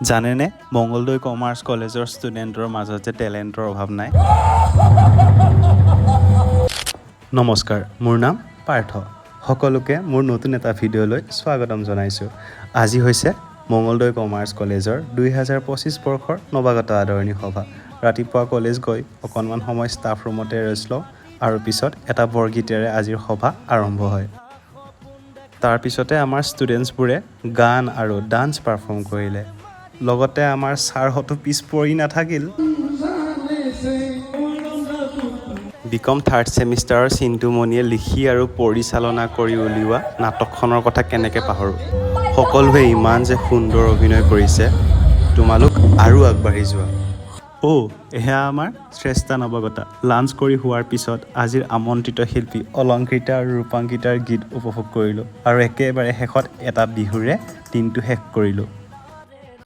জানেনে, মংগলদৈ কমাৰ্চ কলেজৰ ষ্টুডেণ্টৰ মাজত যে টেলেণ্টৰ অভাৱ নাই। নমস্কাৰ, মোৰ নাম পাৰ্থ। সকলোকে মোৰ নতুন এটা ভিডিঅ'লৈ স্বাগতম জনাইছোঁ। আজি হৈছে মংগলদৈ কমাৰ্চ কলেজৰ 2025 বৰ্ষৰ নৱাগত আদৰণি সভা। ৰাতিপুৱা কলেজ গৈ অকণমান সময় ষ্টাফ ৰুমতে ৰেষ্ট লওঁ আৰু পিছত এটা বৰগীতেৰে আজিৰ সভা আৰম্ভ হয়। তাৰপিছতে আমাৰ ষ্টুডেণ্টছবোৰে গান আৰু ডান্স পাৰফৰ্ম কৰিলে। লগতে আমাৰ ছাৰহঁতো পিছ পৰি নাথাকিল। বি কম থাৰ্ড ছেমিষ্টাৰৰ চিন্তুমণিয়ে লিখি আৰু পৰিচালনা কৰি উলিওৱা নাটকখনৰ কথা কেনেকৈ পাহৰোঁ? সকলোৱে ইমান যে সুন্দৰ অভিনয় কৰিছে। তোমালোক আৰু আগবাঢ়ি যোৱা। অ', এয়া আমাৰ শ্ৰেষ্ঠা নৱাগতা। লাঞ্চ কৰি হোৱাৰ পিছত আজিৰ আমন্ত্ৰিত শিল্পী অলংকৃতা আৰু ৰূপাংকিতাৰ গীত উপভোগ কৰিলোঁ আৰু একেবাৰে শেষত এটা বিহুৰে দিনটো শেষ কৰিলোঁ।